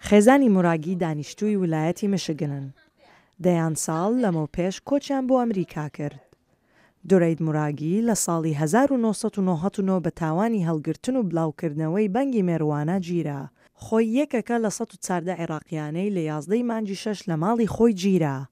خێزانی موراگی دانیشتووی ولایەتی میشیگنن. دەیان ساڵ لەمەوپێش کۆچیان بۆ ئەمریکا کرد. دورەید موراگی لە ساڵی 1999 بە تاوانی هەڵگرتن و بلاوکردنەوەی بەنگی مێروانا گیرا. خۆی یەکێکە لە 114 عێراقیانەی لە 11 ی مانگی شەش لە ماڵی خۆی گیرا.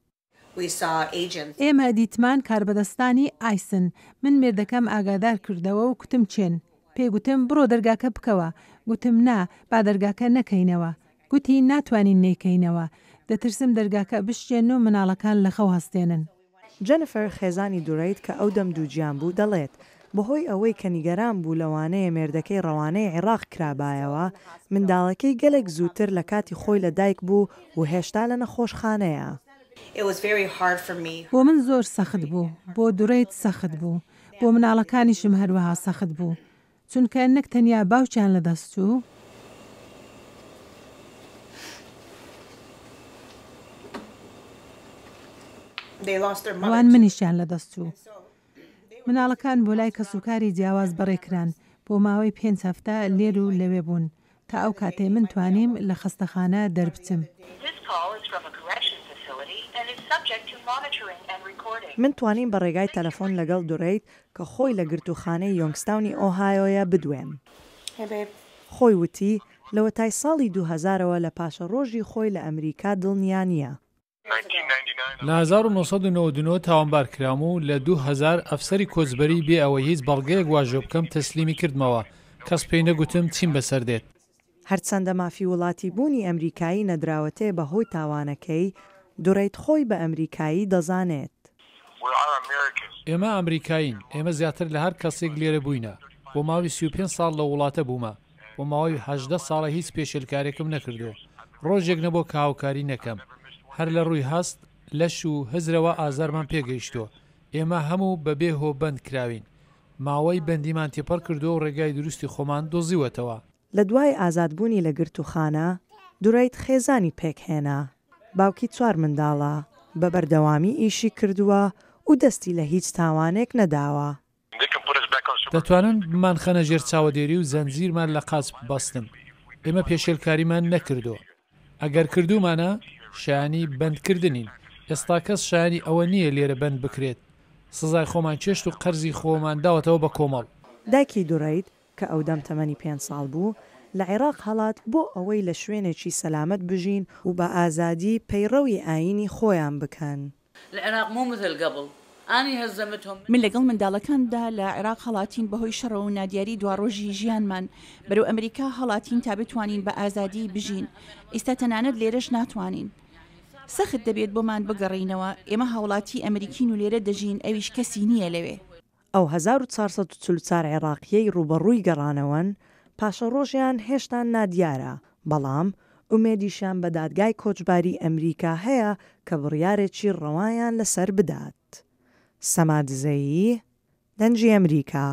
ئێمە دیتمان کاربەدەستانی ئایسن. من مێردەکەم ئاگادار کردەوە و کوتم کێن؟ پێی گوتم بڕۆ دەرگاکە بکەوە. گوتم نا، با دەرگاکە نەکەینەوە. گوتی ناتوانین نەیکەینەوە. دەترسم دەرگاکە بشکێنن و مناڵەکان لە خەو هەستێنن. جێنیفەر، خێزانی دورەید کە ئەو دەم دووگیان بوو، دەڵێت، بەهۆی ئەوەی کە نیگەران بوو لەوانەیە مێردەکەی ڕەوانەی عیڕاق کرابایەوە، منداڵەکەی گەلێک زووتر لە کاتی خۆی لە دایک بوو و هێشتا لە نەخۆشخانەیە. بۆ من زۆر سەخت بوو، بۆ دورەید سەخت بوو، بۆ مناڵەکانیشم هەروەها سەخت بوو، چونکە نەک تەنیا باوکیان لەدەست چوو، ئەوان منیشیان لەدەست چوو. مناڵەکان بۆ لای کەسوکاری جیاواز بەڕێکران، بۆ ماوەی پێنج هەفتە لێر و لەوێ بوون، تا ئەو کاتەی من توانیم لە خەستەخانە دەربچم. من توانیم بە ڕێگای تەلەفۆن لەگەڵ دورەید کە خۆی لە گرتووخانەی یۆنگستاونی ئۆهایۆیە بدوێم. خۆی وتی لەوەتای ساڵی دوو هەزارەوە لە پاشەڕۆژی خۆی لە ئەمریکا دڵنیا نییە. لە 1999 تاوانبار کرام و لە 2000 ئەفسەری کۆچبەری بێ ئەوەی هیچ بەڵگەیەک واژۆ بکەم تەسلیمی کردمەوە، کەس پێی نەگوتم چیم بەسەر دێت. هەرچەندە مافی وڵاتیبوونی ئەمریکایی نەدراوەتێ بەهۆی تاوانەکەی، دورەید خۆی بە ئەمریکایی دەزانێت. ئێمە ئەمریکایین، ئێمە زیاتر لە هەر کەسێک لێرە بووینە، بۆ ماوەی 35 ساڵ لەو وڵاتە بوومە، بۆ ماوەی 18 ساڵە هیچ پێشێلکارێکم نەکردووە، ڕۆژێک نەبووە کە هاوکاری نەکەم، هەر لە ڕووی هەست، لەش و هزرەوە ئازارمان پێگەیشتووە، ئێمە هەموو بەبێ هۆ بەند کراوین، ماوەی بەندیمان تێپەڕ کردووە و ڕێگای دروستی خۆمان دۆزیوەتەوە. لە دوای ئازادبوونی لە گرتووخانە، دورەید خێزانی پێکهێنا. باوکی چوار منداڵە، بە بەردەوامی ئیشی کردووە و دەستی لە هیچ تاوانێک نەداوە. دەتوانن بمانخەنە ژێر چاوەدێری و زەنجیرمان لە قاچ ببەستن، ئێمە پێشێلکاریمان نەکردووە. ئەگەر کردوومانە، شایانی بەندکردنین. ئێستا کەس شایانی ئەوە نییە لێرە بەند بکرێت. سزای خۆمان چێشت و قەرزی خۆمان داوەتەوە بە کۆمەڵ. دایکی دورەید کە ئەودەم تەمەنی پێنج ساڵ بوو، لە عێراق هەڵات بۆ ئەوەی لە شوێنێکی سەلامەت بژین و بە ئازادی پەیڕەوی ئایینی خۆیان بکەن. من لەگەڵ منداڵەکانمدا لە عێراق هەڵاتین بەهۆی شەڕەوە و نادیاری دواڕۆژی ژیانمان بەرەو ئەمریکا هەڵاتین تا بتوانین بە ئازادی بژین ئیستا تەنانەت لێرەش ناتوانین سەخت دەبێت بۆمان بگەڕێینەوە ئێمە هاوڵاتی ئەمریکین و لێرە دەژین ئەویش کەسی نییە لەوێ. ئەو 1444 عێراقییەی ڕووبەڕووی گەڕانەوەن، پاشەڕۆژیان هێشتا نادیارە، بەڵام ئومێدیشیان بە دادگای کۆچباری ئەمریکا هەیە کە بڕیارێکی ڕەوایان لەسەر بدات. سەما دزەیی، دەنگی ئەمریکا.